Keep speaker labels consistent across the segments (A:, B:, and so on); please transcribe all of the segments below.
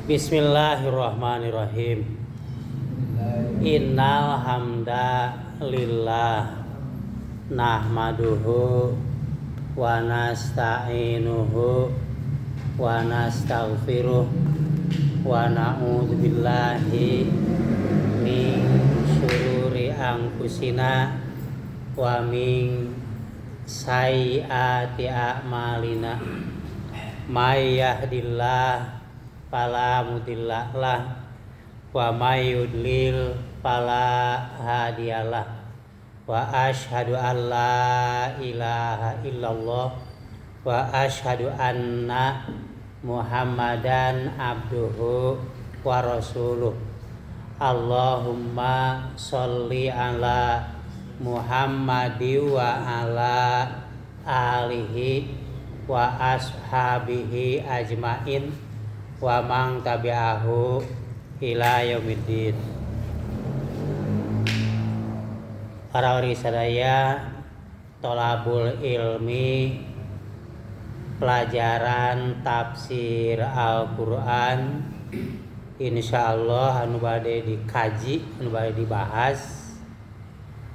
A: Bismillahirrahmanirrahim. Innal hamda lillah nahmaduhu wa nasta'inuhu wa nastaghfiruh wa na'udzu billahi min syururi anfusina wa min sayyiati a'malina. May yahdillah fala mudhillalah wa may yudlil fala hadiyalah. Wa asyhadu an la ilaha illallah wa asyhadu anna Muhammadan abduhu wa rasuluh. Allahumma sholli ala Muhammadi wa ala alihi wa ashabihi ajmain wa man tabi'ahu ila yaumiddin. Para wali sadaya, tolabul ilmi, pelajaran tafsir Al-Qur'an, insyaallah anu bade dikaji, anu bade dibahas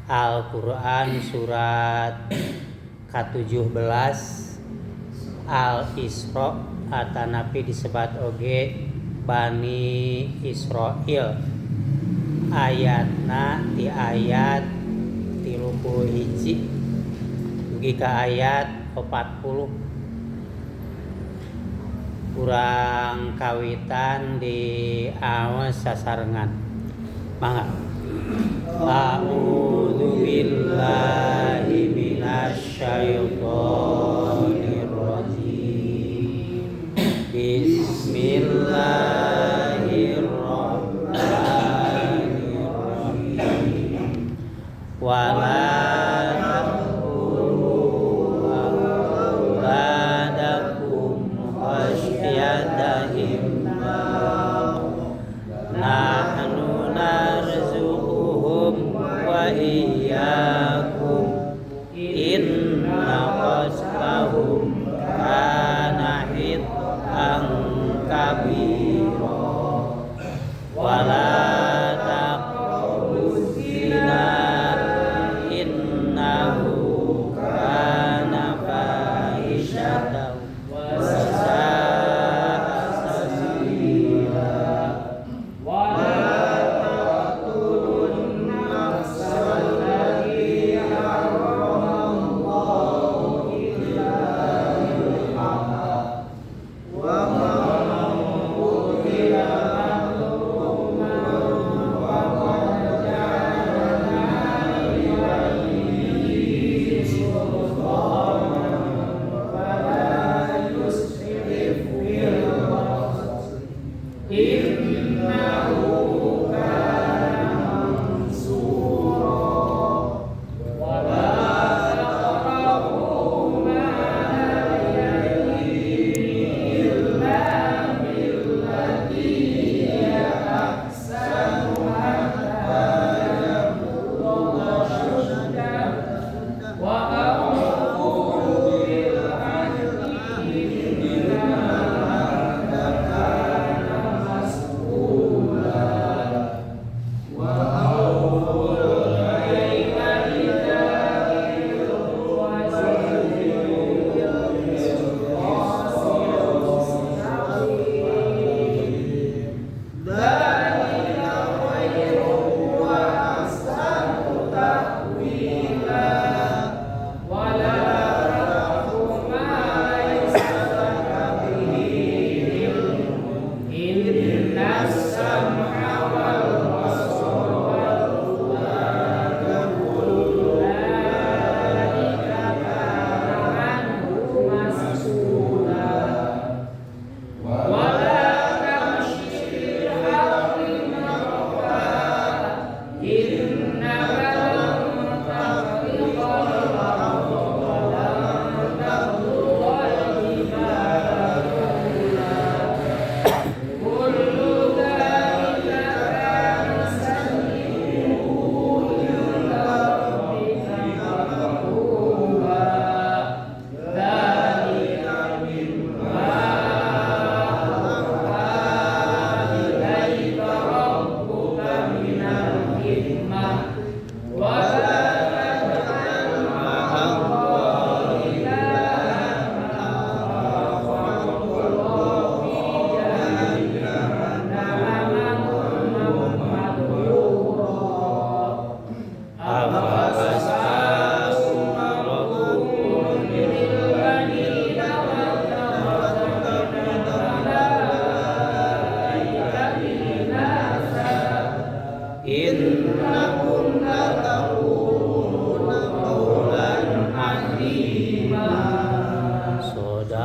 A: Al-Qur'an surat ke-17 Al-Isra atanapi disebat oge Bani Israil. Ayatna di ayat 31 dugi ka ayat 40. Kurang kawitan di awas sasarengan. Mangga. A'udzu billahi minasyaitonir rajim. Bismillahirrahmanirrahim. Wala taqtulu auladakum khasyata imlaq. Nahnu narzuquhum wa iyyakum. Inna qatlahum kana hit'an kabira. Wala taqrabuz zina innahu kana fahisyatan wa sa'a sabila.
B: Wala taqtulun nafsal lati harramallahu illa bil haqq wa man qutila mazluman faqad ja'alna liwaliyyihi sultanan fala yusrif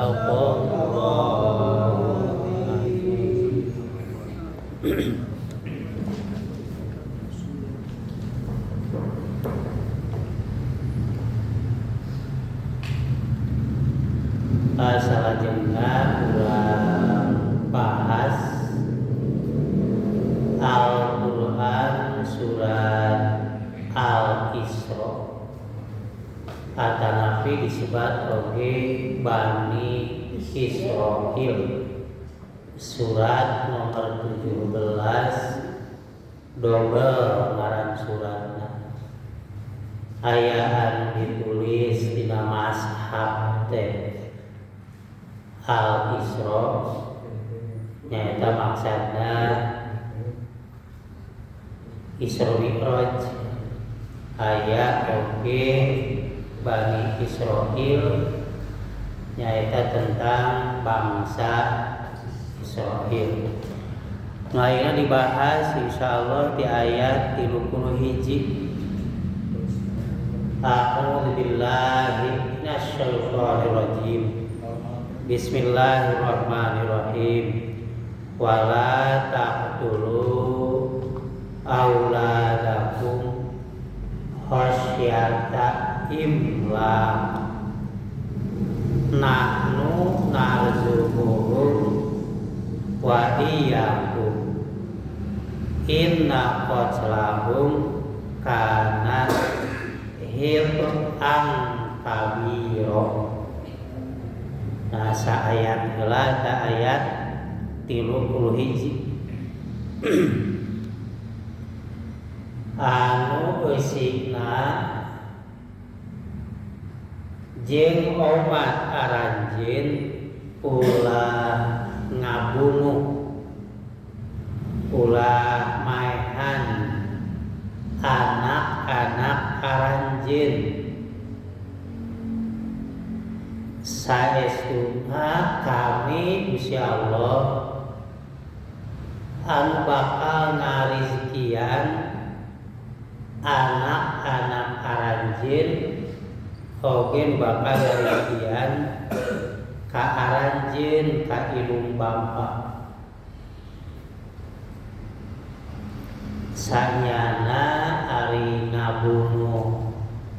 A: Sadaqallahu azim. Salajengna urang bahas Al-Qur'an surat Al-Isra atanapi disebut oge Bani Israil, surat nomor 17 dobel ngaran suratna, ayaan ditulis dina mashab teh Al-Isra nyaeta maksudna Isra Mi'raj, aya oge Bani Israil nyaeta tentang bangsa Israil. Nah, ini dibahas insyaallah di ayat 31. A'udzubillahi minasyaitonirrajim. Bismillahirrahmanirrahim. Wala taqtulu auladakum khasyata imlaq nahnu narzuquhum wa iyyakum inna qatlahum kana hit'an kabira. Nah, saayat heula ta ayat 31. Anu eusina jeung omat aranjeun ulah ngabunuh, ulah maehan anak-anak aranjeun. Saestuna kami Gusti Allah anu bakal ngarizkian anak-anak aranjeun oge bakal ngarizkian ka aranjeun ka ilung bapa. Sanyana ari ngabunuh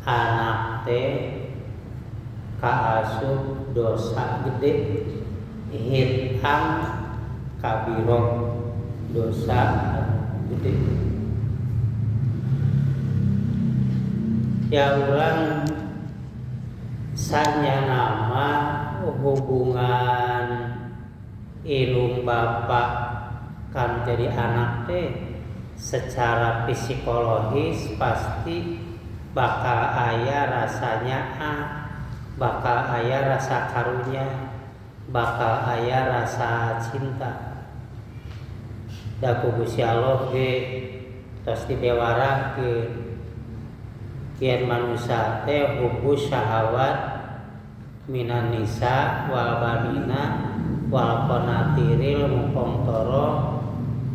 A: anak teh kaasup dosa gede, hitang kabiro, dosa gede. Ya urang sanya nama hubungan ilung bapak kan jadi anak teh secara psikologis pasti bakal aya rasanya bakal aya rasa karunya, bakal aya rasa cinta. Da ku Gusti Allah ge tos dibewarakeun yen manusia teh hubbu syahawat minan nisa wal banina wal qanatiril muqantara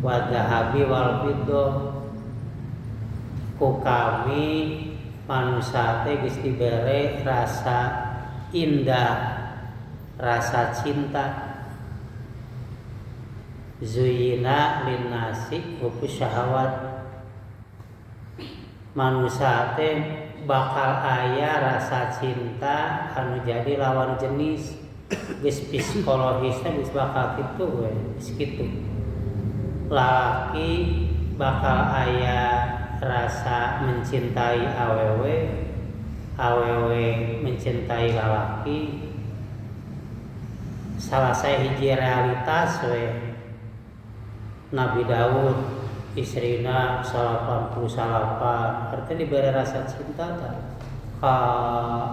A: wa dhahabi wal fiddah. Ku kami manusia teh geus dibere rasa indah, rasa cinta. Zuyina linnasi hubbu syahawat. Manusia teh bakal aya rasa cinta anu jadi lawan jenis. Geus psikologisna geus bakal kitu we, geus kitu. Lalaki bakal aya rasa mencintai awewe, awewe mencintai lalaki. Salah sahiji realitas we Nabi Daud istrina 89, artinya diberi rasa cinta ta ka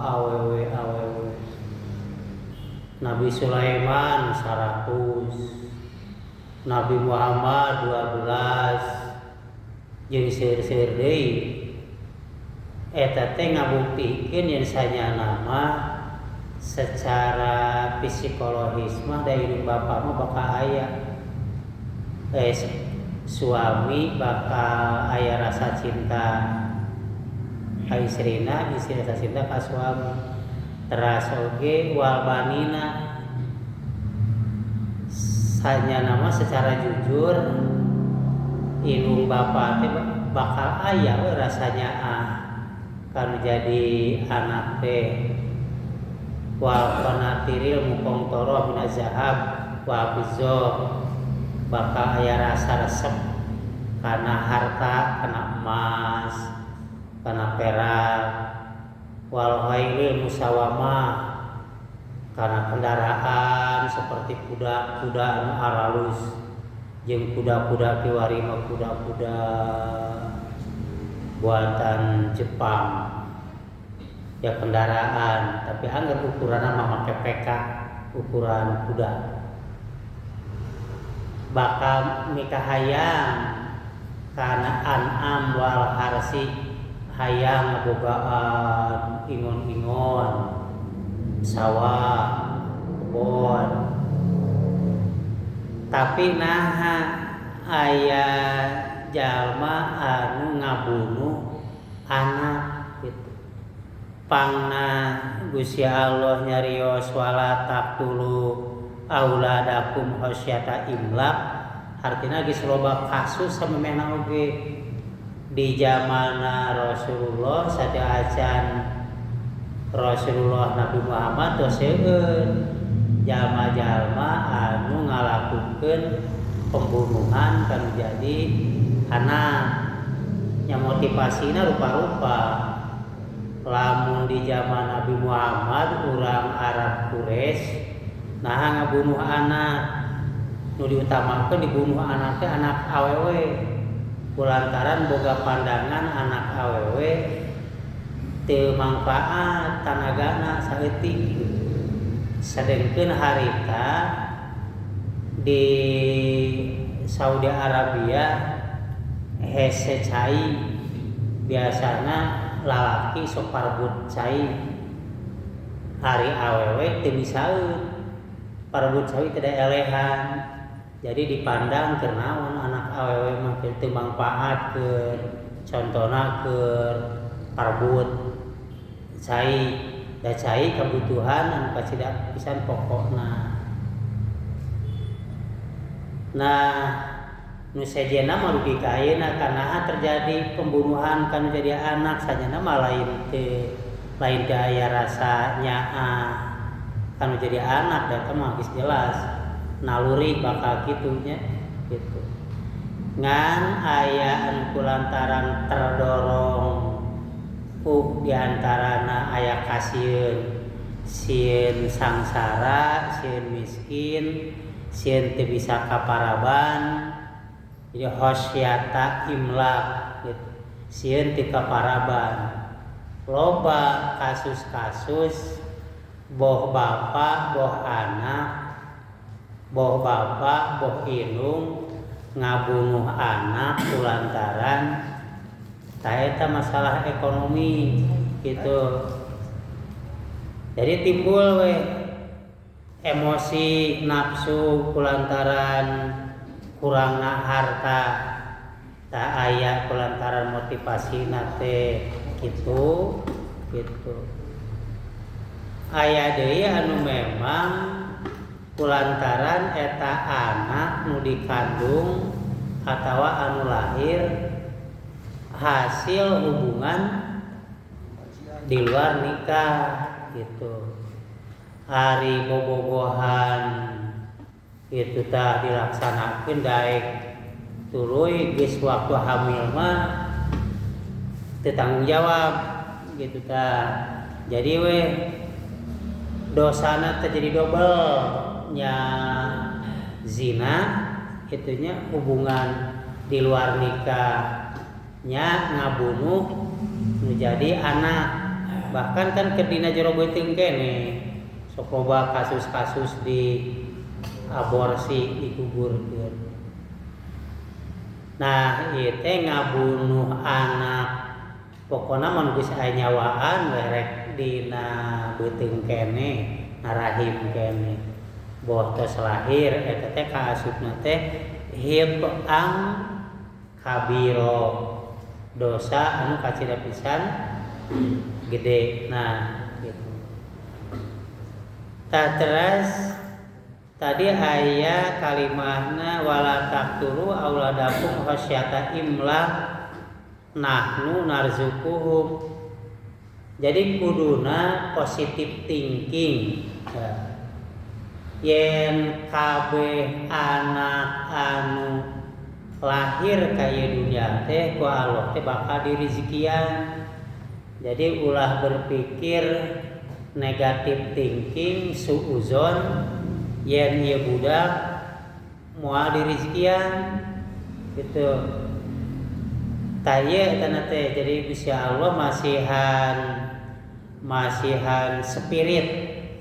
A: awewe awewe. Nabi Sulaiman 100, Nabi Muhammad 12, jeung seueur-seueur deui. Eta teh ngabuktikeun yen sanyana mah secara psikologis mah da indung bapa mah bakal aya suami bakal aya rasa cinta ka istrina, istri rasa cinta ka suami. Teras oge wal banina Sanya nama secara jujur indung bapa teh bakal aya we rasanya kanu jadi anak teh wal qanatiril muqantara minaz zahab wa fiddah bakal aya rasa resep kana harta, kana emas, kana perak, wal khailil musawamah kana kendaraan seperti kuda-kuda anu aralus jeung kuda-kuda kiwari mah kuda-kuda buatan Jepang ya kendaraan, tapi anggar ukuranna mah make PK ukuran kuda. Bakal mikahayang kana an'am wal harsi, hayang ngabogaan ingon-ingon sawah kebon, tapi naha aya jalma anu ngabunuh anak gitu. Pangna Gusti Allah nyarios wala taqtulu auladakum khasyata imlak, artina geus loba kasus samemehna oge di zamana Rasulullah sateuacan Rasulullah Nabi Muhammad tos seueur jalma-jalma anu ngalakukeun pembunuhan kan jadi anak. Nya motivasina rupa-rupa. Lamun di zaman Nabi Muhammad urang Arab Quraisy nah ngabunuh anak, nu diutamakeun dibunuh anak teh anak awewe kulantaran boga pandangan anak awewe teu mangfaat tanagana saeutik. Sedengkeun harita di Saudi Arabia hese cai biasana lalaki sok parebut cai, hari awewe teu bisaeun parebut cai teu elehan. Jadi dipandang keur naon anak awewe mah teu mangfaat keur contona keur parebut cai, da cai kebutuhan anu kacida pisan pokokna. Nah nu sejenna mah rugi ka ayeuna kana terjadi pembunuhan kan jadi anak sajana mah lain teu aya rasa nyaah kanu jadi anak, da eta mah geus jelas naluri bakal kitu nya gitu. Ngan aya anu kulantaran terdorong ku diantarana aya kasieun, sieun sangsara, sieun miskin, sieun teu bisa kaparaban, jadi khosyata imlak gitu, sieun teu kaparaban. Loba kasus-kasus boh bapak boh anak, boh bapak boh indung ngabunuh anak kulantaran eta masalah ekonomi gitu. Jadi timbul we emosi nafsu kulantaran kurangna harta, tak aya kulantaran motivasina teh gitu gitu. Aya deui anu memang kulantaran eta anak nu dikandung atawa anu lahir hasil hubungan di luar nikah gitu. Ari bobogohan itu tah dilaksanakeun daek tuluy geus waktu hamil mah teu tanggung jawab gitu tah. Jadi we dosana teh jadi dobel nya, zina itunya hubungan di luar nikah nya ngabunuh nu jadi anak. Bahkan kan ke dina jero beuteung kene sok loba kasus-kasus di aborsi digugurkeun. Nah ieu teh ngabunuh anak pokona mun geus aya nyawaan we rek dina beuteung kene narahim kene boh tos lahir eta teh kaasupna teh hibang kabiro, dosa anu kacida pisan gede. Nah gitu. Tah teras Tadi aya kalimahna wala taqtulu auladakum khasyata imlaq nahnu narzuquhum. Jadi kuduna positive thinking. Yen kabeh anak anu lahir ka ieu dunya teh ku Allah teh bakal dirizikian. Jadi ulah berpikir negatif thinking, suuzon yen ieu budak moal dirizikian gitu. Tah ieu eta teh jadi Gusti Allah masihan spirit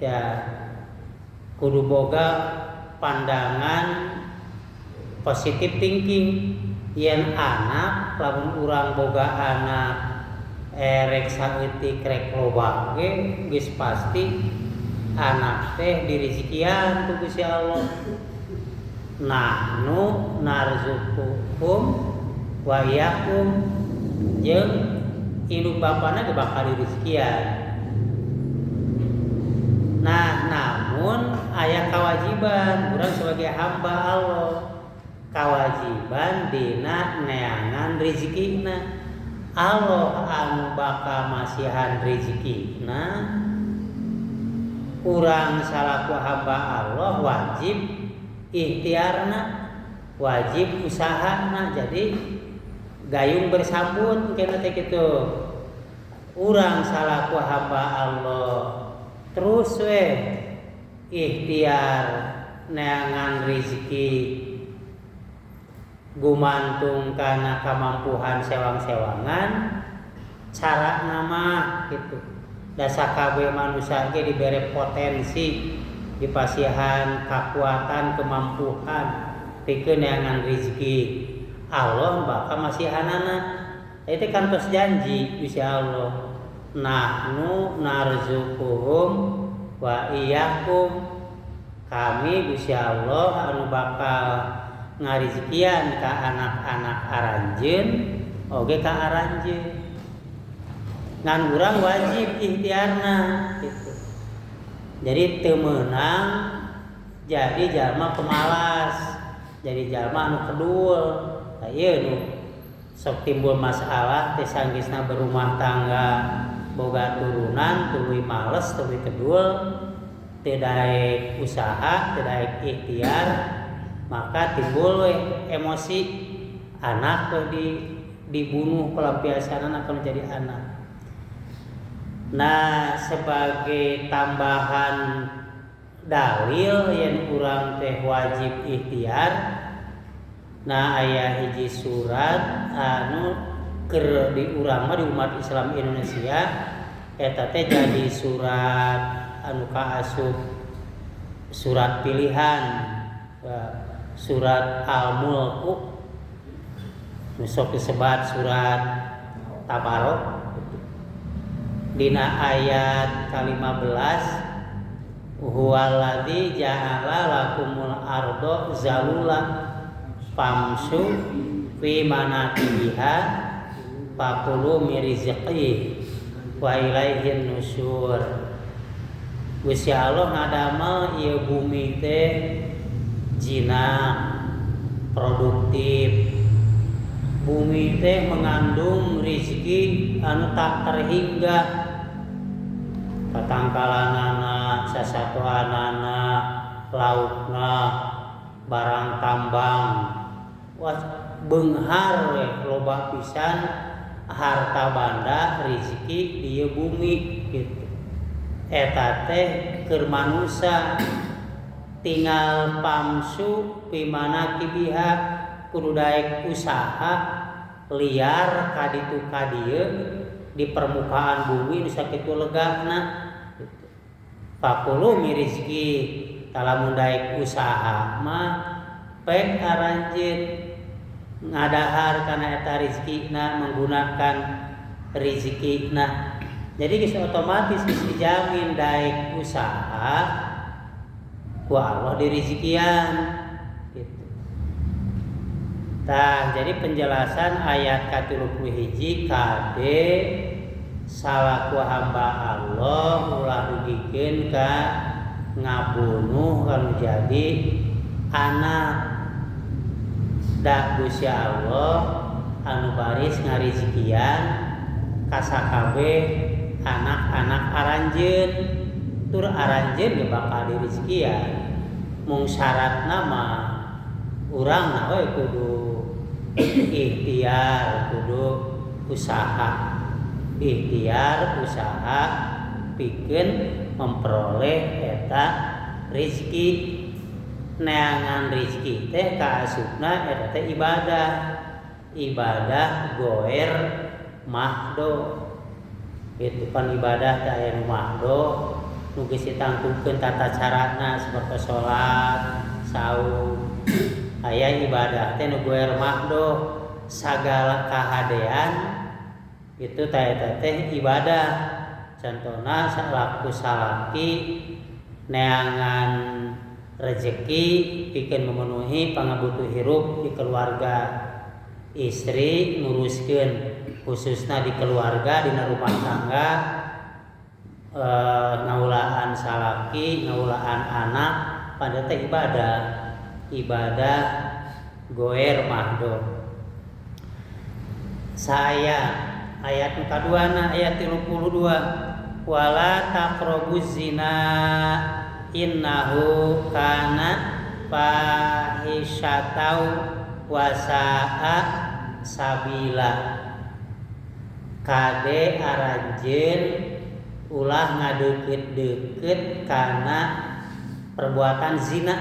A: ya, kudu boga pandangan positif thinking yen anak lamun urang boga anak rek saeutik rek loba ge geus pasti anak teh dirizikian ku Gusti Allah. Nahnu narzuquhum wa iyyakum, jeung indung bapana ge bakal dirizikian. Nah, namun aya kewajiban urang sebagai hamba Allah, kewajiban dina neangan rezekina. Allah anu bakal masihan rezekina, urang salaku hamba Allah wajib ikhtiarna, wajib usahana. Jadi gayung bersambut kena teh kitu. Urang salaku hamba Allah terus we ikhtiar neangan rezeki gumantung kana kamampuhan sewang-sewangan cara nama gitu. Dasa kabeh manusia ge dibere potensi, dipasihan kekuatan, kemampuan pikeun neangan rezeki. Allah bakal masihanana. Itu kantos janji Gusti Allah. Nahnu narzuquhum wa iyyakum. Kami Gusti Allah anu bakal ngarizekian ka anak-anak aranjeun oge ka aranjeun. Ngan urang wajib ikhtiarna gitu. Jadi teu meunang jadi jalma pemalas, jadi jalma anu kedul. Tah ieu nu sok timbul masalah teh sanggeusna berumah tangga boga turunan tuluy males tuluy kedul, teu daek usaha, teu daek ikhtiar, maka timbul we emosi anak we dibunuh pelampiasan anak kalau jadi anak. Nah, sebagai tambahan dalil yang urang teh wajib ikhtiar, nah aya hiji surat anu keur di urang mah di umat Islam Indonesia eta teh jadi surat anu kaasup surat pilihan, surat Al-Mulk, nu sok disebat surat Tabarok. Dina ayat ke-15, huwallazi ja'ala lakumul ardo zalula famshu fi manakibiha fakulu min rizqihi wa ilaihin nusyur. Gusti Allah ngadamel ieu bumi teh jinak, produktif. Bumi teh mengandung rizki anu tak terhingga. Tatangkalanana, sasatoanana, laukna, barang tambang. Wah, beunghar we loba pisan harta banda rizki di ieu bumi gitu. Eta teh keur manusa tinggal pamsu pimana kibiha kudu daek usaha liar kaditu kadieu di permukaan bumi nu sakitu legana gitu. Fakulu mirizki talamun daek usaha mah pek aranjeun ngadahar kana eta rizkina, menggunakan rizkina. Jadi geus otomatis geus dijamin daek usaha ku Allah dirizikian gitu. Tah, jadi penjelasan ayat ka-31 KD salaku hamba Allah ulah dugikeun ka ngabunuh kanu jadi anak. Da Gusti Allah anu baris ngarizikian kasakabeh anak-anak aranjeun tur aranjeun ge bakal dirizkian. Mung syaratna mah urang na we kudu ikhtiar, kudu usaha. Ikhtiar usaha pikeun memperoleh eta rezeki. Neangan rezeki teh kaasupna eta teh ibadah. Ibadah goer mahdo. Itu pan ibadah teh aya nu mahdo nu geus ditangtungkeun tata carana seperti salat, saum. Aya ibadah teh nu goer mahdo, sagala kahadean itu teh eta teh ibadah. Contohna salaku salaki neangan rezeki pikeun memenuhi pangabutuh hirup di keluarga, istri nguruskeun khususna di keluarga dina rumah tangga, ngaulaan salaki, ngaulaan anak pada teh ibadah, ibadah goer mahdo. Saya ayat kaduana ayat 32 wala taqrabuz zina innahu kana fahisyatau wa sa'a sabila. Kade aranjeun ulah ngadeukeut-deukeut kana perbuatan zina.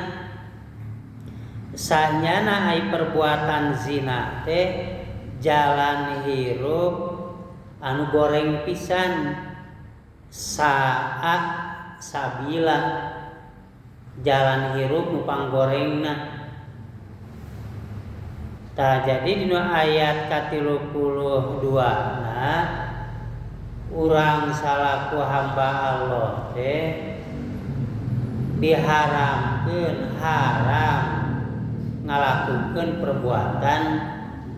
A: Sanyana ai perbuatan zina teh jalan hirup anu goreng pisan, sa'a sabila, jalan hirup nu panggorengna. Tah jadi dina ayat ka-32 na urang salaku hamba Allah teh diharamkeun, haram ngalakukeun perbuatan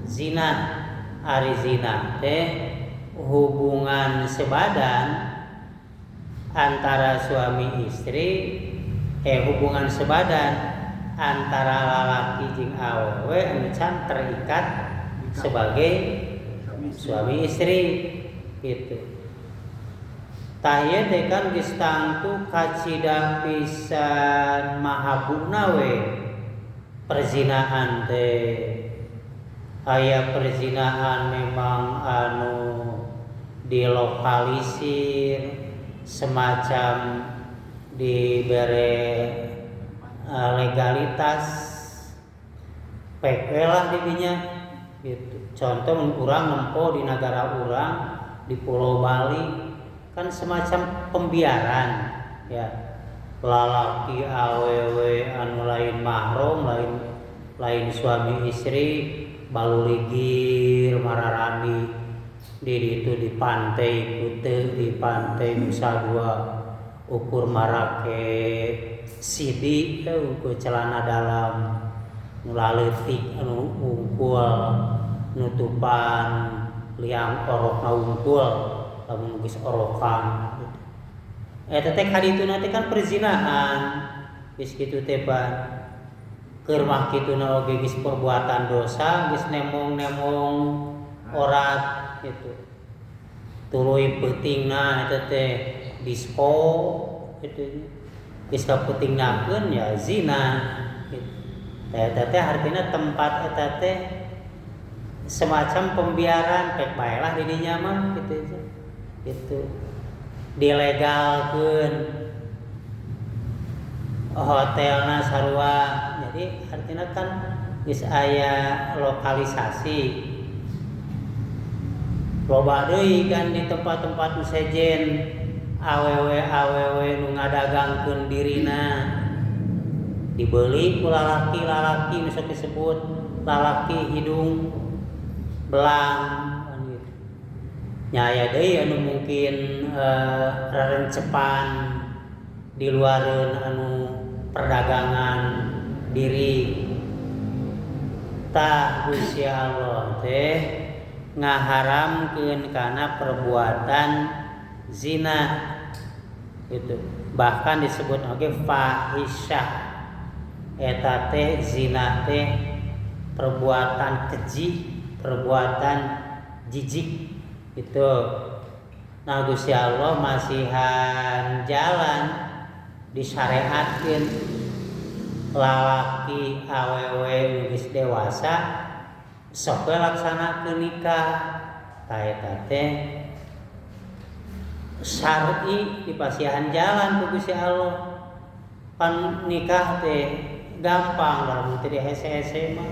A: zina. Ari zina teh hubungan sebadan antara suami istri, hubungan sebadan antara lalaki jeung awewe anu can terikat sebagai suami istri gitu. Tah ieu teh kan geus tangtu kacida pisan mahabuna we perzinahan teh. Aya perzinahan memang anu dilokalisir semacam dibere legalitas pek lah didinya gitu. Contoh mun urang nempo di negara urang di Pulau Bali kan semacam pembiaran ya, lalaki awewe anu lain mahram, lain suami istri baluligir mararani di ditu di pantai Kute, di pantai Nusa Dua, ukur marake sidi ukur celana dalam nu laleutik anu wungkul nutupan liang orokna wungkul lamun geus orokan gitu. Eta teh kadituna teh kan perzinahan geus kitu teh pan keur mah kituna oge geus perbuatan dosa geus nemong-nemong orat gitu. Tuluy peutingna eta teh disko gitu. Geus kapeutingnakeun ya zina gitu. Eta teh artinya tempat eta teh semacam pembiaran pek bae lah didinya mah gitu aja. Gitu. Dilegalkeun hotelna sarua. Jadi artinya kan geus aya lokalisasi. Loba deui kan di tempat-tempat nu sejen awewe-awewe nu ngadagangkeun dirina dibeli ku lalaki-lalaki nu sok disebut lalaki hidung belang kan gitu. Nya aya deui anu mungkin rarencepan di luareun anu perdagangan diri. Tah Gusti Allah teh ngaharamkeun kana perbuatan zina gitu. Bahkan disebut oge fahisyah. Eta teh zina teh perbuatan keji, perbuatan jijik gitu. Nah Gusti Allah masihan jalan disyariatkeun lalaki awewe geus dewasa sok we laksanakeun nikah. Tah eta teh syar'i dipasihan jalan ku Gusti Allah. Pan nikah teh gampang lamun teu dihese-hese mah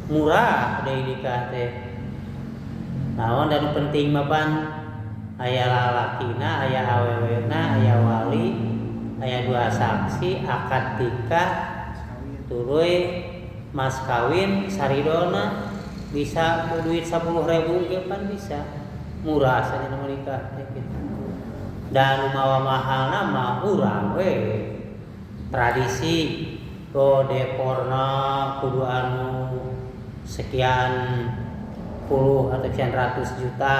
A: murah deui nikah teh. Naon dan penting mah pan aya lalakina, aya awewena, aya wali, aya dua saksi, akad nikah, tuluy mas kawin saridona bisa duit 10.000 ge pan bisa. Murah saja nama nikah teh gitu. Dan mawa mahalna mah urang we. Tradisi go dekorna kudu anu sekian puluh atau sekian ratus juta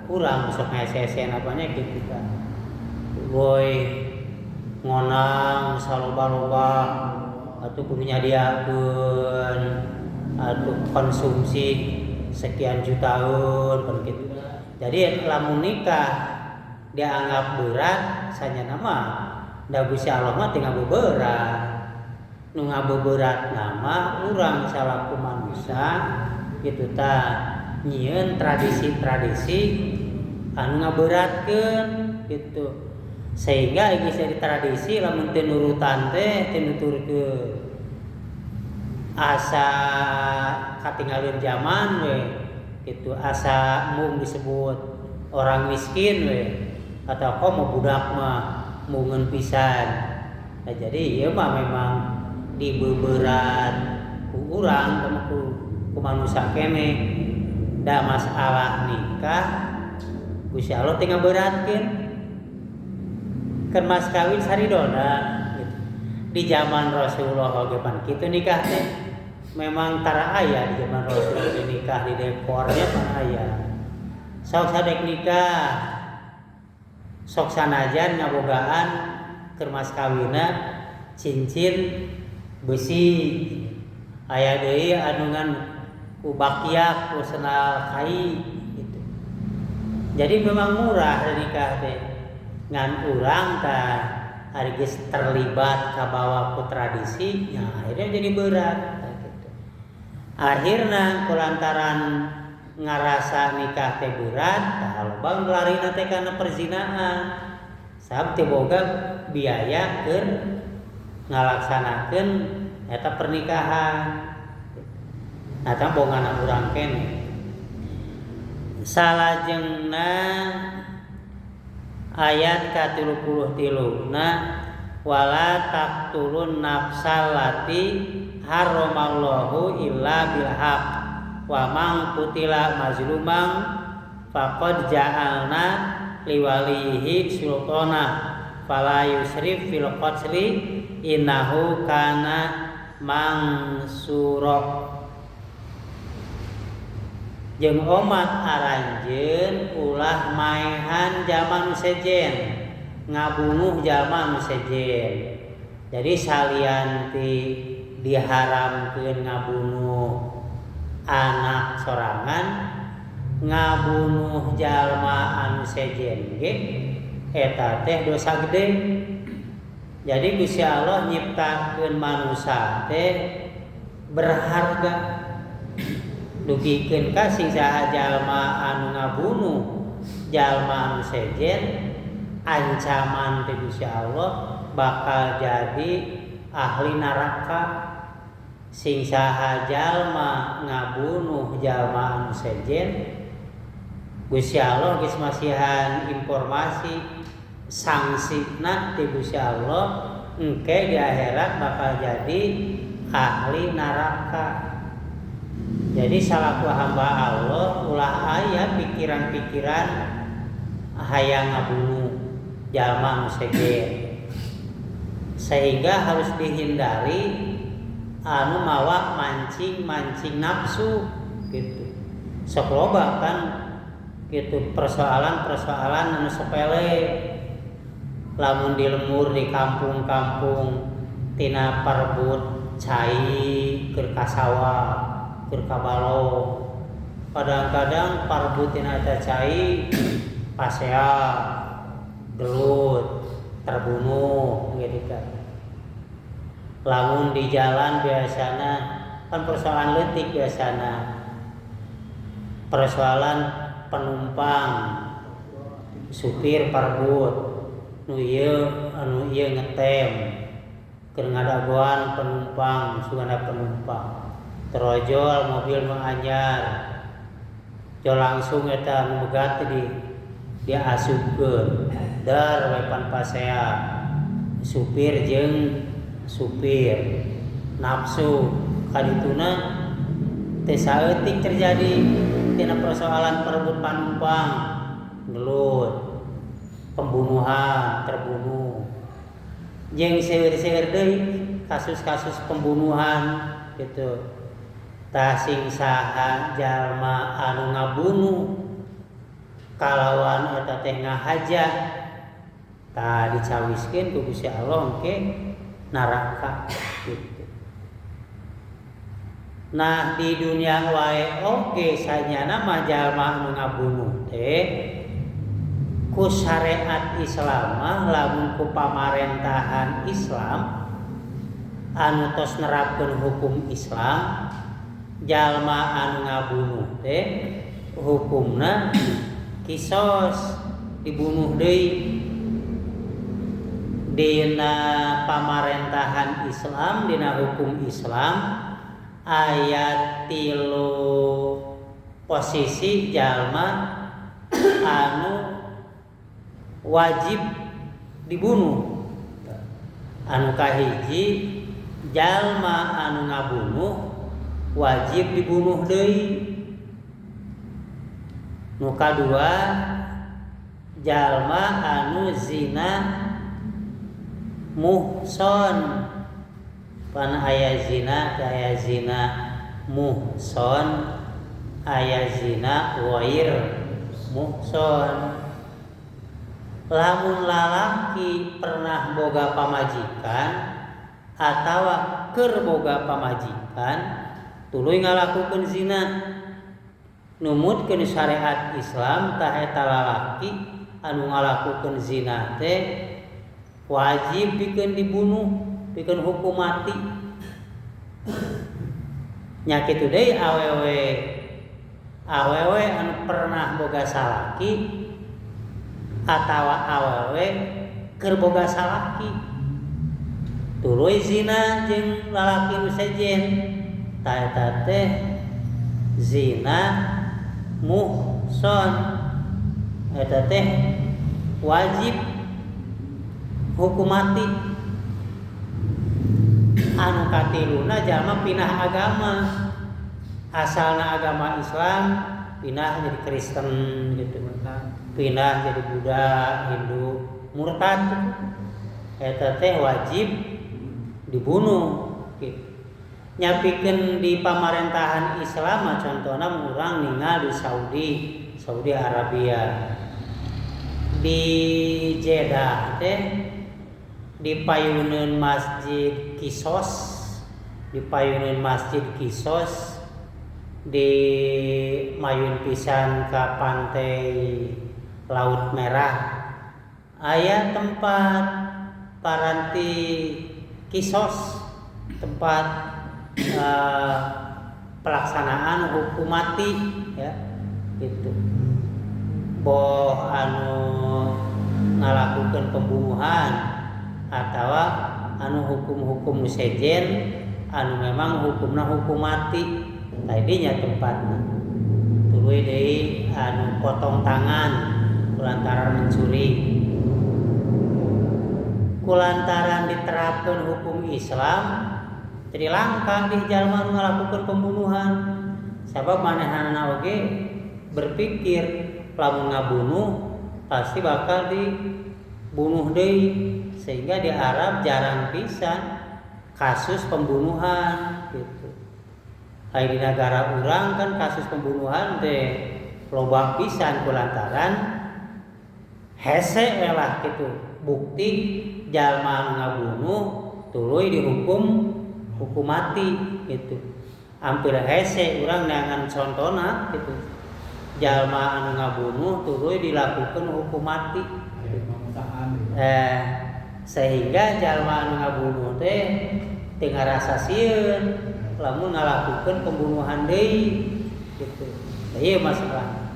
A: kurang sok ngese-esen apanya gitu kan. Boy ngonang saloba-loba atau kudu nyadiakeun atau konsumsi sekian jutaan kan gitu. Jadi lamun nikah dianggap berat sanyana mah da Gusti Allah mah teu ngabeberat. Nu ngabeberat nama urang salaku manusia gitu tah nyieun tradisi-tradisi anu ngaberatkeun gitu. Sehingga geus jadi tradisi lamun teu nurutan teh teu nuturkeun. Asa katinggalin zaman we gitu, asa mung disebut orang miskin we atau kok mau budak mah mungeun pisan. Nah, jadi ieu mah memang dibeberat ku urang ku manusia kene. Da masalah nikah Gusti Allah teh ngaberatkeun kan mas kawin saridona gitu. Di zaman Rasulullah oge pan kitu nikah teh memang tara aya di zaman Rasul teh nikah di dekornya pan aya. Sok sadek nikah sok sanajan ngabogaan keur mas kawinna cincin besi. Aya deui anu ngan ku bakiak ku sendal kai gitu. Jadi memang murah nikah teh. Ngan urang tah ari geus terlibat kabawa ku tradisi nya akhirnya jadi berat gitu. Akhirna kulantaran ngarasa nikah teh berat tah loba larina teh kana perzinaan. Sabab teu boga biaya keur ngalaksanakeun eta pernikahan. Nah tah bongana urang kene. Salajengna ayat ka-33 na wala taqtulun nafsal lati haramallahu illa bil haq wa man qutila mazluman faqad ja'alna liwalihi sultana fala yusrif fil qatli innahu kana mansura. Jeung omat aranjeun ulah maehan jalma nu sejen, ngabunuh jalma nu sejen. Jadi salian ti diharamkeun ngabunuh anak sorangan, ngabunuh jalma anu sejen ge eta teh dosa gede. Jadi Gusti Allah nyiptakeun manusia teh berharga. Dugikeun ka sing saha jalma anu ngabunuh jalma anu sejen, ancaman ti Gusti Allah bakal jadi ahli neraka. Sing saha jalma ngabunuh jalma anu sejen, Gusti Allah geus masihan informasi sangsina ti Gusti Allah engke di akhirat bakal jadi ahli neraka. Jadi salaku hamba Allah ulah aya pikiran-pikiran hayang ngabunuh jalma anu sejen. Sehingga harus dihindari anu mawa mancing-mancing nafsu gitu. Sok loba kan gitu persoalan-persoalan anu sepele. Lamun di lembur di kampung-kampung tina parebut cai keur ka sawah, keur ka balong. Kadang-kadang parebut tina eta cai pasea, gelut, terbunuh gitu kan. Lamun di jalan biasana kan persoalan leutik biasana. Persoalan penumpang, supir parebut, nu ieu anu ieu ngetem keur ngadagoan penumpang, sugana penumpang. Terojol mobil nu anyar. Jo langsung eta nu megat di dia asupkeun. Dar we pan pasea. Supir jeung supir nafsu kadituna teh saeutik terjadi tina persoalan perebut panumpang, gelut, pembunuhan, terbunuh. Jeung seueur-seueur deui kasus-kasus pembunuhan gitu. Tah sing saha jalma anu ngabunuh kalawan eta teh ngahaja tah dicawiskeun ku Gusti Allah engke neraka gitu. Nah di dunia wae oge sanyana mah jalma anu ngabunuh teh ku syariat Islam mah lamun ku pamarentahan Islam anu tos nerapkeun hukum Islam jalma anu ngabunuh teh hukumna kisos, dibunuh deui. Dina pamarentahan Islam, dina hukum Islam ayat 3 posisi jalma anu wajib dibunuh. Anu kahiji jalma anu ngabunuh wajib dibunuh deui. Nu kadua jalma anu zina muhson. Pan aya zina, aya zina muhson, aya zina wair muhson. Lamun lalaki pernah boga pamajikan atawa keur boga pamajikan tuluy ngalakukeun zina, numutkeun syariat Islam tah eta lalaki anu ngalakukeun zina teh wajib pikeun dibunuh, pikeun hukum mati. Nya kitu deui awewe, awewe anu pernah boga salaki atawa awewe keur boga salaki tuluy zina jeung lalaki nu sejen tah eta teh zina muhson, eta teh wajib hukum mati. Anu katiluna jalma pindah agama, asalna agama Islam pindah jadi Kristen gitu, pindah jadi Buddha, Hindu, murtad eta teh wajib dibunuh gitu. Nyapikeun di pamarentahan Islam mah contohna urang ningal di Saudi, Saudi Arabia. Di Jeddah teh di payuneun Masjid Kisos, di payuneun Masjid Kisos di mayun pisan ka pantai Laut Merah aya tempat paranti kisos, tempat pelaksanaan hukum mati ya gitu. Boh anu ngalakukeun pembunuhan atawa anu hukum-hukum sejen anu memang hukumna hukum mati tadinya tempatna. Tuluy deui anu potong tangan kulantaran mencuri. Kulantaran diterapkan hukum Islam jadi langka di jalma nu ngalakukeun pembunuhan. Sabab manehanana oge berpikir lamun ngabunuh pasti bakal dibunuh deui, sehingga di Arab jarang pisan kasus pembunuhan gitu. Ai di negara urang kan kasus pembunuhan teh loba pisan kulantaran hese we lah gitu Bukti jalma anu ngabunuh tuluy dihukum hukum mati gitu. Hampir hese urang neangan contona gitu. Jalma anu ngabunuh tuluy dilakukan hukum mati. Sehingga jalma anu ngabunuh teh teu ngarasa sieun lamun ngalakukeun pembunuhan deui gitu. Ieu masalah.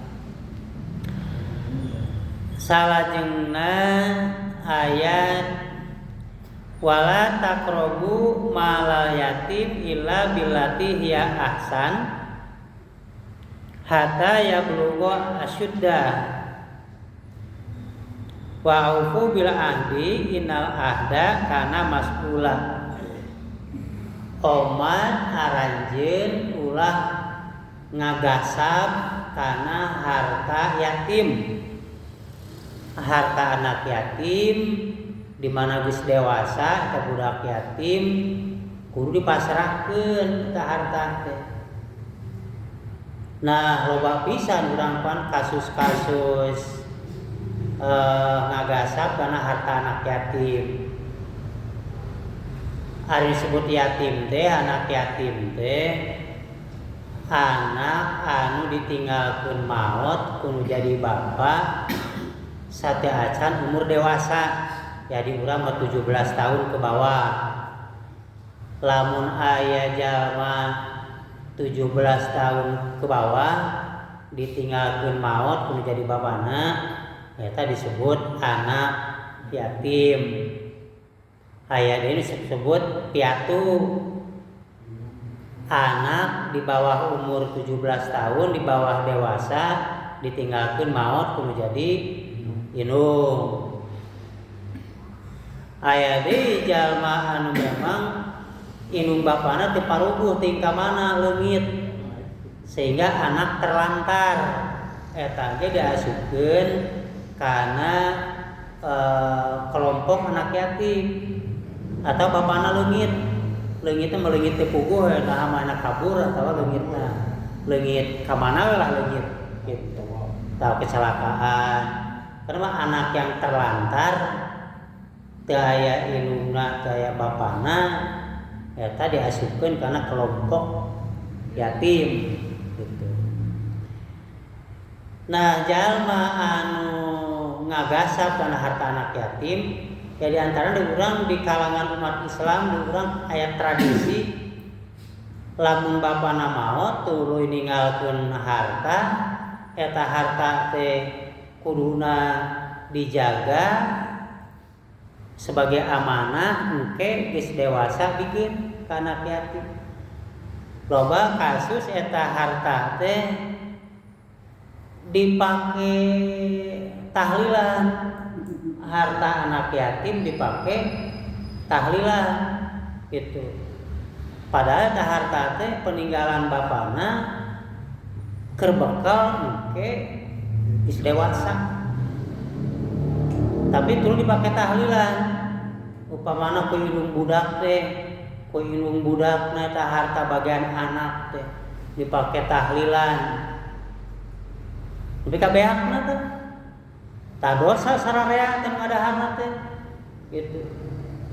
A: Salajengna ayat wala taqrabu malal yatim illa billati hiya ahsan hatta yablugha asyuddah wa aufu bil ahdi innal ahda kana mas'ula. Omat aranjeun ulah ngagasab kana harta yatim. Harta anak yatim di mana geus dewasa atau budak yatim kudu dipasrahkeun ka harta teh. Nah, loba pisan urang pan kasus-kasus ngagasab kana harta anak yatim. Ari disebut yatim teh, anak yatim teh anak anu ditinggalkeun maot kudu jadi bapa sateuacan umur dewasa. Jadi urang mah 17 tahun ke bawah. Lamun aya jalma 17 tahun ke bawah ditinggalkeun maot kudu jadi bapana, eta disebut anak yatim. Aya deui disebut piatu. Anak di bawah umur 17 tahun, di bawah dewasa ditinggalkeun maot kudu jadi indung. Aya deui jalma anu memang indung bapana teu paruguh ting ka mana leungit sehingga anak terlantar, eta ge diasupkeun kana kelompok anak yatim atau bapana leungit. Leungitna mah leungit teu puguh eta mah anak kabur atawa leungitna leungit ka mana we lah leungit gitu. Atau kecelakaan. Karena anak yang terlantar teu aya indungna, teu aya bapana, eta diasupkeun kana kelompok yatim gitu. Nah, jalma anu ngagasab kana harta anak yatim, ya di antara di urang di kalangan umat Islam di urang aya tradisi lamun bapana maot tuluy ninggalkeun harta, eta harta teh kuduna dijaga sebagai amanah engke geus dewasa bikin ka anak yatim. Loba kasus eta harta teh dipake tahlilan, harta anak yatim dipake tahlilan gitu. Padahal eta harta teh peninggalan bapana keur bekal engke geus dewasa. Tapi tuluy dipake tahlilan. Upamana ku indung budak teh, ku indung budakna eta harta bagian anak teh dipake tahlilan. Tapi kabeakna teh tah dosa sararea teh ngadaharna teh gitu.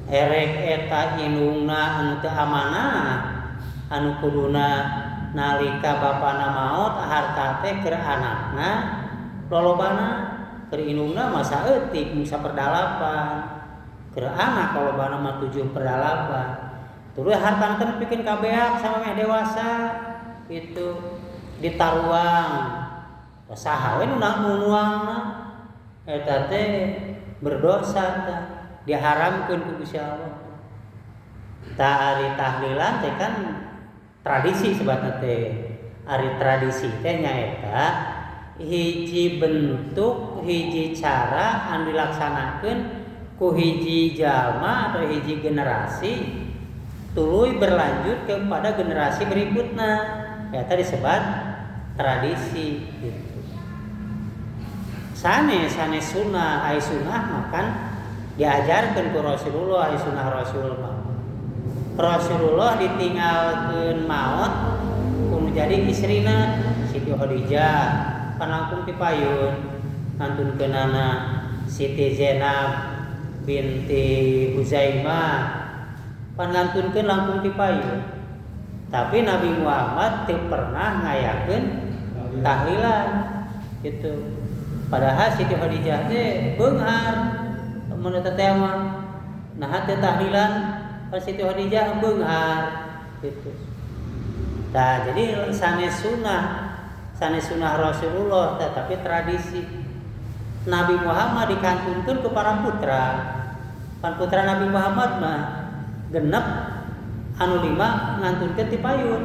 A: Erek eta indungna anu teu amanah anu kuduna nalika bapana maot harta teh keur anakna lolobana, keur indungna mah saeutik mung saperdalapan, keur anak lolobana mah 7/8. Tuluy harta teh pikeun kabeak sama meh dewasa itu ditaruang. Saha we nu nuangna eta teh berdosa tah, diharamkeun ku Gusti Allah. Tah ari tahlilan teh kan tradisi sebatna teh. Ari tradisi teh nyaeta hiji bentuk, hiji cara anu dilaksanakeun ku hiji jalma atau hiji generasi tuluy berlanjut kepada generasi berikutna. Eta disebut tradisi gitu. Sane sane sunnah, ai sunnah makan diajarkeun ku Rasulullah, ai sunnah Rasul mah. Rasulullah ditinggalkeun maot kudu jadi istrina Siti Khadijah, kan langkung ti payun ngantunkeunana Siti Zainab binti Huzaimah pan ngantunkeun langkung ti payun. Tapi Nabi Muhammad teu pernah ngayakeun tahlilan gitu. Padahal Siti Khadijah teh beunghar mun eta teh mah. Nah teu tahlilan pan Siti Khadijah beunghar gitu. Nah, jadi sanes sunnah Rasulullah tetapi tradisi Nabi Muhammad dikantunkeun ke para putra. Pan putra Nabi Muhammad mah genep anu 5 ngantunkeun ti payun.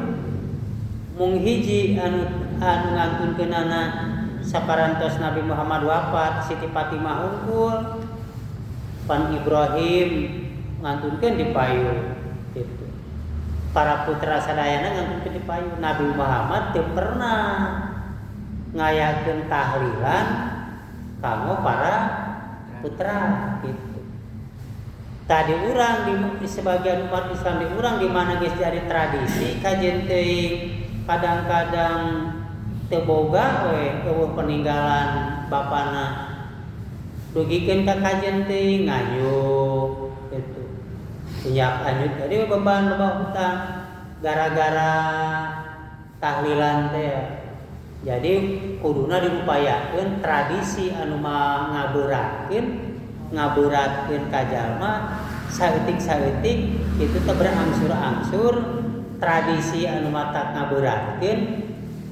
A: Mung hiji anu ngantunkeunana saparantos Nabi Muhammad wafat, Siti Fatimah unggul. Pan Ibrahim ngantunkeun di payun gitu. Para putra sadayana ngantunkeun di payun. Nabi Muhammad teu pernah ngayakeun tahlilan kanggo para putra gitu. Tadi urang di sebagian umat Islam di urang di mana geus jadi tradisi kajen teuing kadang-kadang teu boga we eueuh peninggalan bapana dugikeun ka kajen teuing nganyuk gitu. Punyak anyut jadi beban loba hutang gara-gara tahlilan teh. Jadi kuduna diupayakeun tradisi anu ngaberatkeun ka jalma saeutik-saeutik itu teh berangsur-angsur tradisi anu matak ngaberatkeun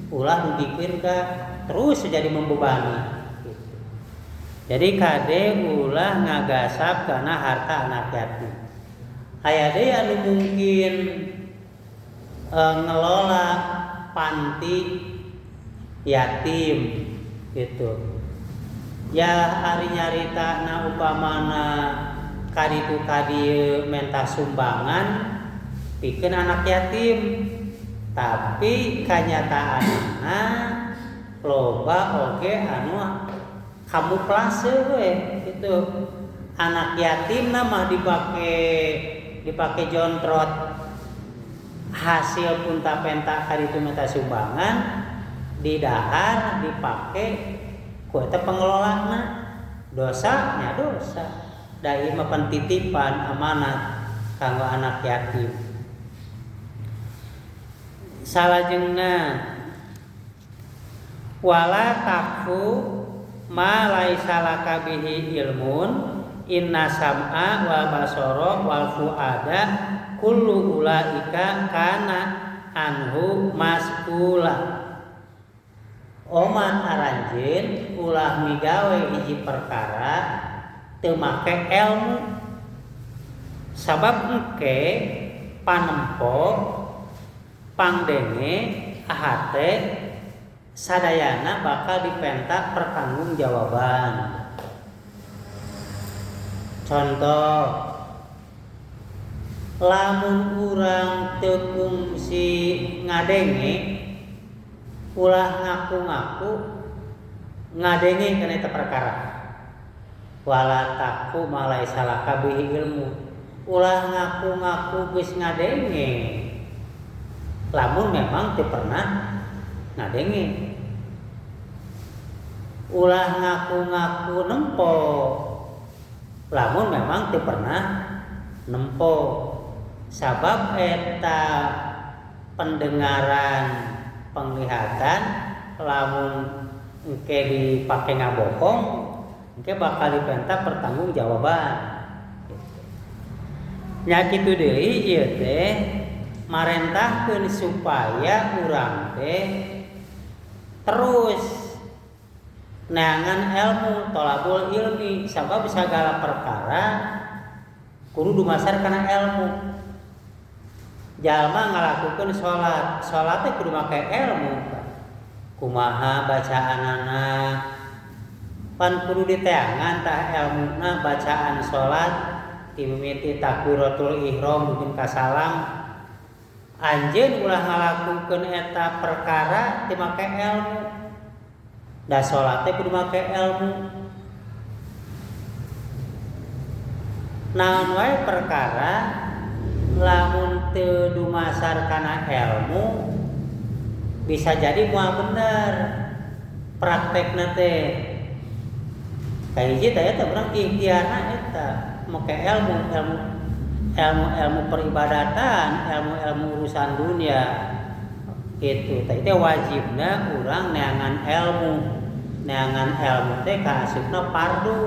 A: ulah dugikeun ka terus jadi membebani gitu. Jadi kade ulah ngagasap kana harta anak yatim. Aya deui anu mungkin ngelola panti yatim gitu. Ya ari nyarita na upamana kaditu kadieu menta sumbangan pikeun anak yatim, tapi kanyataanna loba oge anu kamuflase we gitu. Anak yatim mah dipake jontrot hasil punta penta kaditu menta sumbangan didahar dipake ku eta pengelolana dosanya dosa da ieu mah pan titipan amanat kanggo anak yatim. Salajengna wala takfu ma laisa laka bihi ilmun inna sam'a wal basara wal fuada kullu ulaika kana anhu mas'ula. Oman aranjeun ulah migawe hiji perkara teu make ilmu sabab engke panempo pangdenge ahate sadayana bakal dipenta pertanggungjawaban. Contoh lamun urang teu kungsi ngadenge ulah ngaku-ngaku ngadenge kana eta perkara. Wala taku malaisa laka bihi ilmu. Ulah ngaku-ngaku geus ngadenge lamun memang teu pernah ngadenge. Ulah ngaku-ngaku nempo lamun memang teu pernah nempo. Sabab eta pendengaran penglihatan lamun engke dipake ngabohong engke bakal dipenta pertanggungjawaban. Nya kitu deui ieu teh marentahkeun supaya urang teh terus neangan ilmu tolabul ilmi sabab sagala perkara kudu dumasar kana ilmu. Jalma ngalakukeun salat, salat teh kudu make ilmu. Kumaha bacaanana pan kudu diteangan tah elmuna bacaan salat dimimiti takbiratul ihram mungkin ka salam. Anjeun ulah ngalakukeun eta perkara teu make ilmu. Da salat teh kudu make ilmu. Naon wae perkara lamun teu dumasar kana ilmu bisa jadi moal bener praktekna teh. Kahiji teh eta urang ikhtiarna eta. make ilmu ilmu ilmu ilmu peribadatan, ilmu ilmu urusan dunia gitu. Tah itu wajibna urang neangan ilmu. Neangan ilmu teh kaasupna fardu.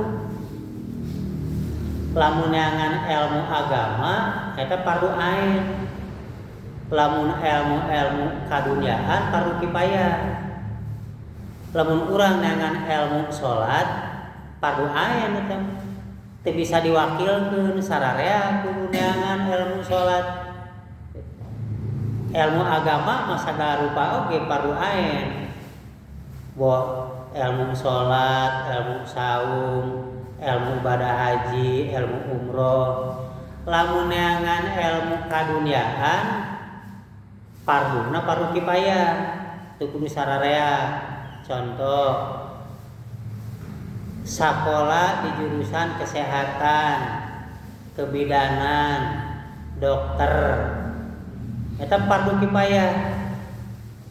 A: Lamun neangan ilmu agama eta fardu ain. Lamun ilmu-ilmu kaduniaan fardu kifayah. Lamun urang neangan ilmu salat fardu ain eta teu bisa diwakilkeun sararea kudu neangan ilmu salat. Ilmu agama mah sagala rupa oge fardu ain. Boh ilmu salat, ilmu saum, ilmu ibadah haji, ilmu umroh. Lamun neangan ilmu kaduniaan farduna fardu kifayah, teu kudu sararea. Contoh sakola di jurusan kesehatan, kebidanan, dokter, eta fardu kifayah,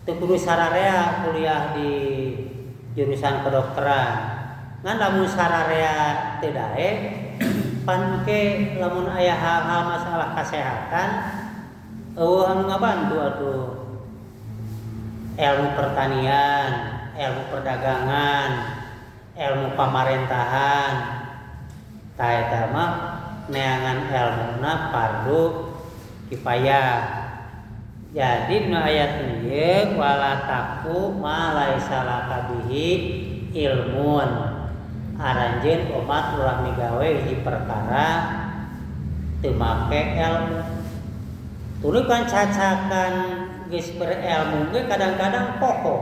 A: teu kudu sararea kuliah di jurusan kedokteran. Ngan lamun sararea teu daek, pan ke lamun aya hal-hal masalah kesehatan eueuh anu ngabantu atuh. Ilmu pertanian, ilmu perdagangan, ilmu pamarentahan. Tah eta mah neangan ilmuna fardu kifayah. Jadi dina ayat ieu wala taqfu ma laisa laka bihi ilmun. Aranjeun omat ulah migawe hiji perkara teu make ilmu. Tuluy kan cacakan geus berilmu ge kadang-kadang poho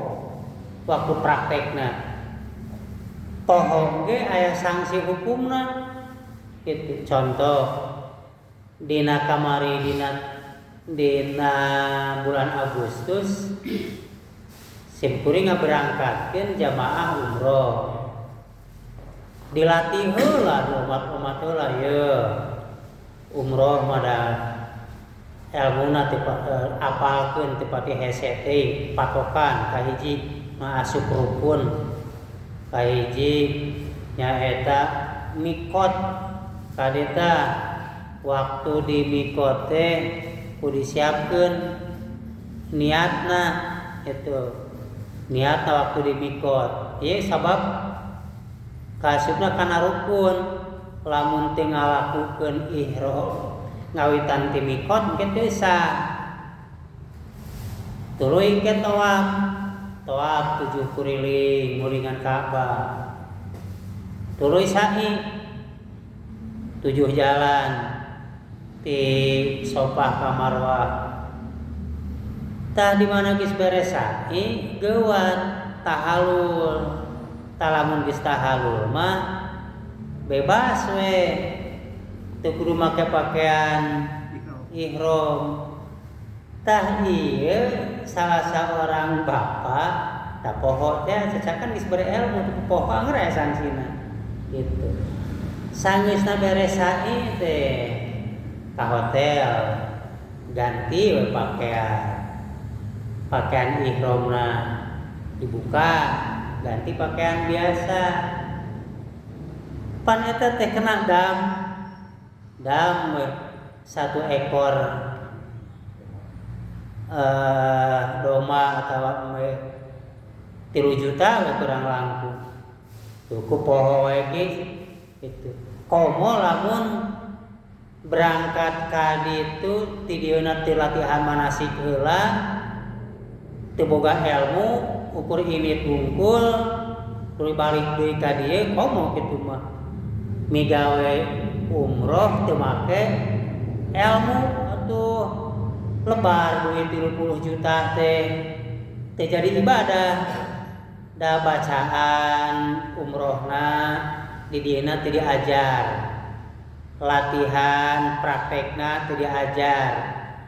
A: waktu praktekna. Poho ge aya sanksi hukumna. Gitu. Contoh dina kamari dina bulan Agustus simkuring ngaberangkatkeun jamaah umroh. Dilatih heula umat-umat heula ye. Umroh mah da elmuna teu apalkeun teu pati hese teuing patokan kahiji mah asup rukun. Kahiji nyaeta mikot kadeta waktu di mikot teh kudu disiapkeun niatna itu. Niatna waktu di mikot. Ieu sabab kaasupna kana rukun. Lamun teu ngalakukeun ihram ngawitan ti mikot mungkin teu sah. Tuluy ke tawaf. Tawaf 7 kuriling ngulingan Ka'bah. Tuluy sa'i 7 jalan ti Sofah ka Marwah. Tah di mana geus beres sa'i geuwat tahalul. Tah lamun geus tahalul mah bebas we. Teu kudu make pakaian ihram. Tah ieu salah seorang bapak tah poho teh cacakan geus berilmu teu poho anger aya sangsina gitu. Sangeusna beres sa'i teh ka hotel ganti we pakaian. Pakaian ihramna dibuka ganti pakaian biasa. Pan eta teh kena dam. Dam we satu ekor domba atau 3 juta we kurang langkung. Cukup poho we ge gitu. Komo lamun berangkat ka ditu ti dieuna teu latihan manasik heula, teu boga ilmu, ukur indit wungkul, tuluy balik deui ka dieu komo kitu mah. Migawe umroh teu make ilmu atuh lebar duit 30 juta teh teu jadi ibadah. Da bacaan umrohna di dieuna teu diajar, latihan praktekna teu diajar,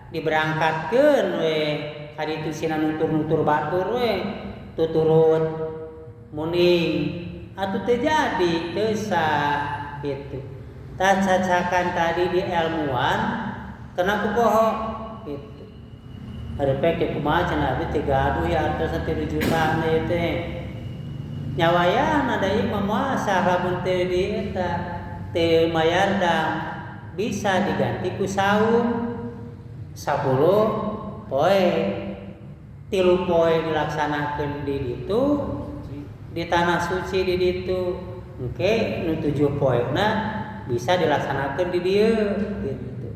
A: diberangkatkeun we ka ditu sina nutur-nutur batur we tuturut muning atuh teu jadi teu sah gitu. Tah cacakan tadi di ilmuwan kena ku poho gitu. Hareupe ke kumaha cenah abdi teu gaduh ya artos 3 juta ieu teh. Nyawayana da ieu mah moal sah lamun teu di eta teu mayar dam bisa diganti ku saum 10 poe 3 poe dilaksanakeun di ditu di tanah suci di ditu engke nu 7 poena bisa dilaksanakeun di dieu gitu.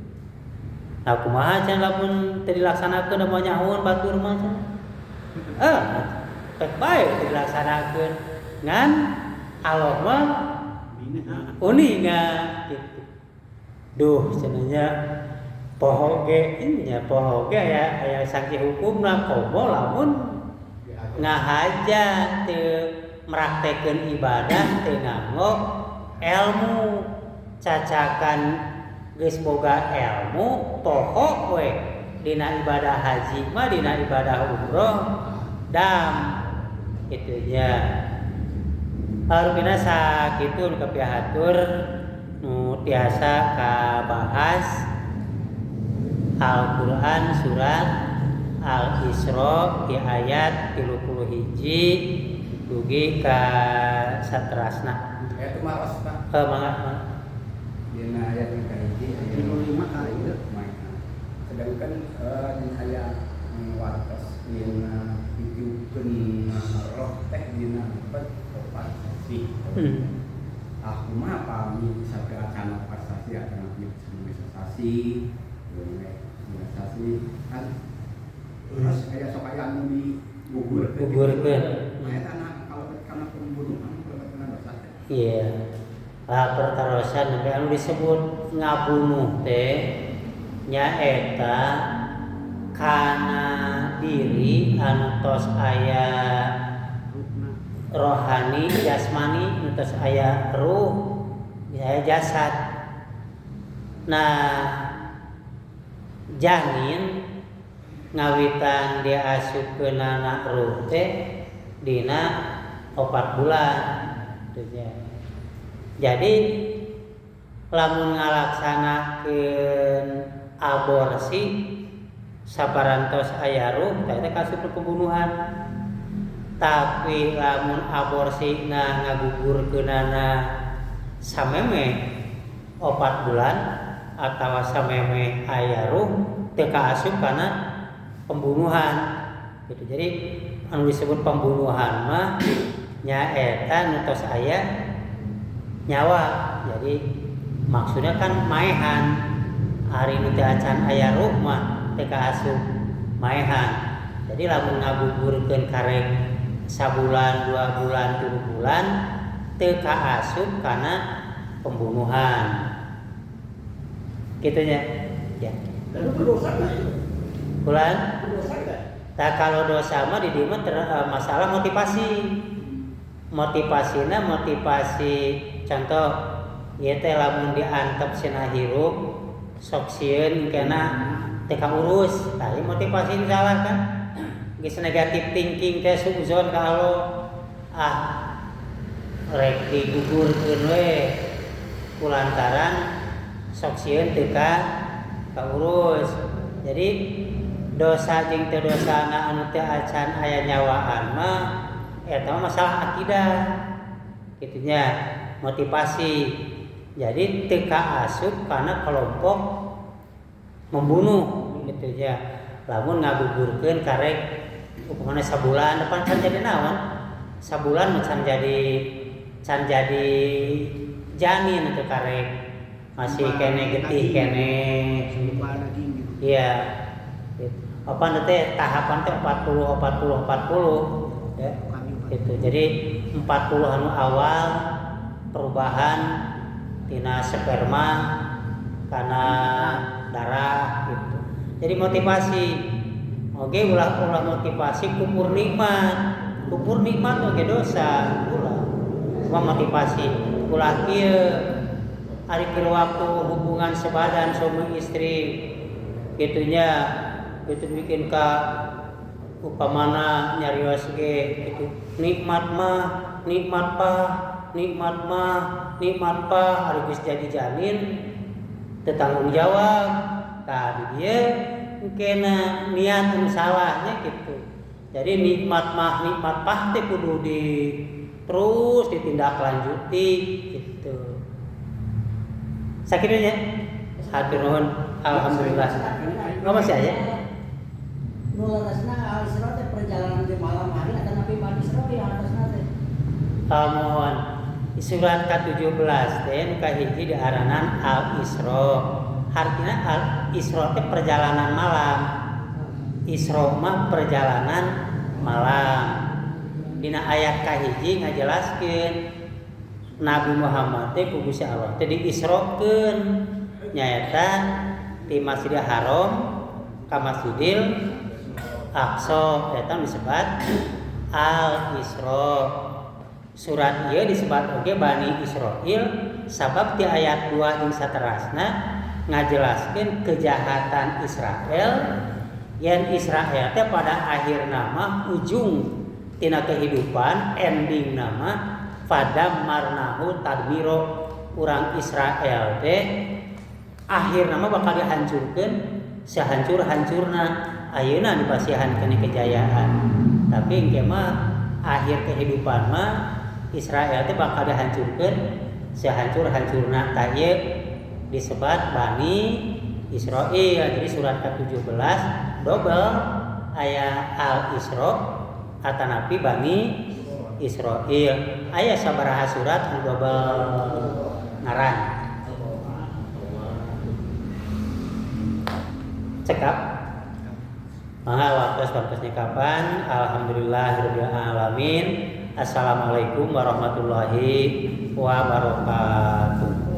A: Nah kumaha cenah lamun teu dilaksanakeun da moal nyahoeun batur mah cenah. Pek bae teu dilaksanakeun ngan Allah mah uninga gitu. Duh cenah nya poho ge nya poho ge aya sanksi hukumna komo lamun ngahaja teu meraktekeun ibadah teu nganggo ilmu cacakan geus boga ilmu poho we dina ibadah haji mah dina ibadah umroh dam kitu nya. Harupina sakitu nu kapihatur nu tiasa kabahas Al-Qur'an surat Al-Isra di ayat 31 dugi ka saterasna.
C: Ayat maros Pak.
A: Heuh mangga.
C: Dina ayat nu kahiji ayat
D: 35 ka ieu.
C: Sedangkan dina ayat wartos dina hijaukeun roh teh dina opat sasih. Ah kumaha pami sampai acan opat sasih acan bisa sasih. Sasih kan terus aya sok aya anu digugurkeun. Aya tanah kalau karena pembunuhan kalau karena dosa.
A: Iya. Lah pertarosan sampai anu disebut ngabunuh teh nyaeta kana diri anu tos aya rohani jasmani anu tos aya ruh aya jasad. Nah janin ngawitan diasupkeunana ruh teh dina 4 bulan gitu nya. Jadi lamun ngalaksanakeun aborsi saparantos aya ruh teh eta kaasup pembunuhan. Tapi lamun aborsina ngagugurkeunana sameme 4 bulan atawa sameme aya ruh teu kaasup kana pembunuhan gitu. Jadi anu disebut pembunuhan mah nyaeta nu tos aya nyawa. Jadi maksudnya kan maehan ari nu teu acan aya ruh mah teu kaasup maehan. Jadi lamun ngagugurkeun karek sabulan, 2 bulan, 3 bulan teu kaasup kana pembunuhan. Gitu nya. Ya.
D: Lalu berdosa enggak itu?
A: Bulan?
D: Berdosa enggak?
A: Nah, kalau dosa mah di dieu mah masalah motivasi. Motivasina motivasi contoh ieu teh lamun diantep cenah hirup sok sieun kena teu kaurus. Tah ieu motivasi salah kan? Geus negatif thinking teh suuzon ka Allah. Ah rek digugurkeun we kulantaran sok sieun teu kaurus. Jadi dosa jeung teu dosana anu teu acan aya nyawaan mah eta mah masalah akidah. Kitu nya motivasi. Jadi teu kaasup kana kelompok membunuh gitu nya. Lamun ngagugurkeun karek upamana sabulan depan can jadi naon? Sabulan mah can jadi janin itu karek masih kene getih kene iya gitu. Apa teh tahapan teh 40 40 40 ya gitu. Jadi 40 anu awal perubahan tina sperma kana darah gitu. Jadi motivasi oke ulah-ulah motivasi kupur nikmat. Kupur nikmat oge dosa ulah. Cuma motivasi ulah kieu ari keur waktu hubungan sebadan suami istri gitunya itu bikin ka upamana nyarios ge gitu nikmat mah nikmat pah nikmat mah nikmat pah ari geus jadi janin teu tanggung jawab tah di dieu engkena niat anu salahnya gitu. Jadi nikmat mah nikmat pah teh kudu di terus ditindaklanjuti gitu. Sakitu nya. Hatur nuhun. Alhamdulillah. Oh, masih aya.
D: Nu leresna Al-Isra teh perjalanan di malam hari atau Nabi Bani Israil atasna teh.
A: Mohon surat ka-17 teh nu kahiji diaranan Al-Isra. Artinya Al-Isra teh perjalanan malam. Isra mah perjalanan malam. Dina ayat kahiji ngajelaskeun Nabi Muhammad teh ku Gusti Allah teh diisrokeun nyaeta di Masjidil Haram ka Masjidil Aqsa eta disebat Al-Isra. Surat ieu disebat oge Bani Israil sabab di ayat 2 jeung saterasna ngajelaskeun kejahatan Israel yen Israel teh pada akhirna mah ujung tina kehidupan ending nama fadam marnahu tadmiro urang Israel teh akhirna mah bakal dihancurkeun sahancur-hancurna ayeuna dipasihan kana kejayaan tapi engke mah akhir kehidupan mah Israel teh bakal dihancurkeun sahancur-hancurna tah ieu disebat Bani Israil. Jadi surat ke-17 double aya Al-Isra atanapi Bani Israil. Aya sabaraha surat anu double ngaran. Cekap. Mangga waktu kapan? Alhamdulillahirabbil alamin. Assalamualaikum warahmatullahi wabarakatuh.